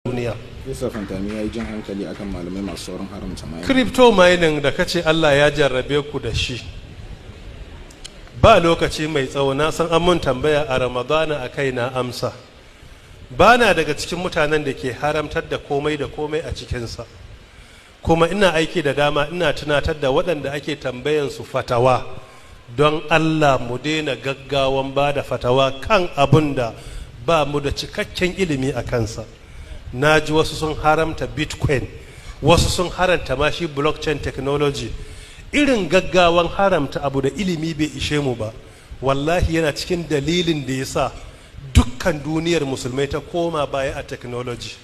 Duniya. Yasa Fantami ya yi jan hankali akan malamai masu saurin haramta mining. Crypto mining da kace Allah ya jarrabe ku da shi, ba lokaci mai tsawo. Na san an mun tambaya a Ramadana a kai, na amsa. Ba na daga cikin mutanen da ke haramtar da komai da komai a cikinsa, kuma ina aiki da dama. Ina tunatar da waɗanda ake tambayan su fatawa, don Allah mu daina gaggawan ba da fatawa kan abun da ba mu da cikakken ilimi a kansa. Na ji wasu sun haramta Bitcoin, wasu sun haramta ma shi blockchain technology. Irin gaggawan haramta abu da ilimi bai ishe mu ba, wallahi yana cikin dalilin da ya sa dukkan duniyar Musulmai ta koma baya a technology.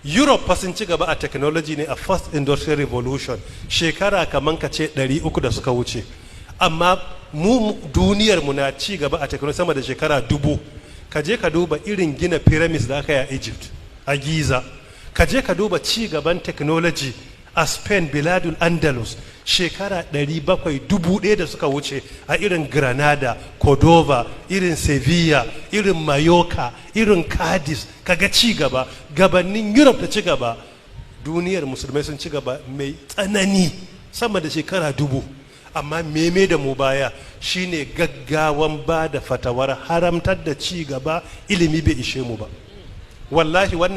Europe fa sun ci gaba a technology ne a first industrial revolution, shekara kaman ka ce 300 da suka wuce, amma mu duniyar mu na ci gaba a technology sama da shekara 1000. Ka je ka duba irin gina pyramids da aka yi a Egypt, a Giza. Ka je ka duba ci gaban technology a Spain, Biladul Andalus, shekara 700, 1000 da suka wuce, a irin Granada, Cordova, irin Sevilla, irin Mallorca, irin Cadiz. Kaga ci gaba gabanin Europe ta ci gaba, duniyar Musulmai sun ci gaba mai tsanani sama da shekara 1000. Amma meme da mu baya shine gaggawan ba da fatawar haramtar da ci gaba, ilimi bai ishe mu ba, wallahi wannan.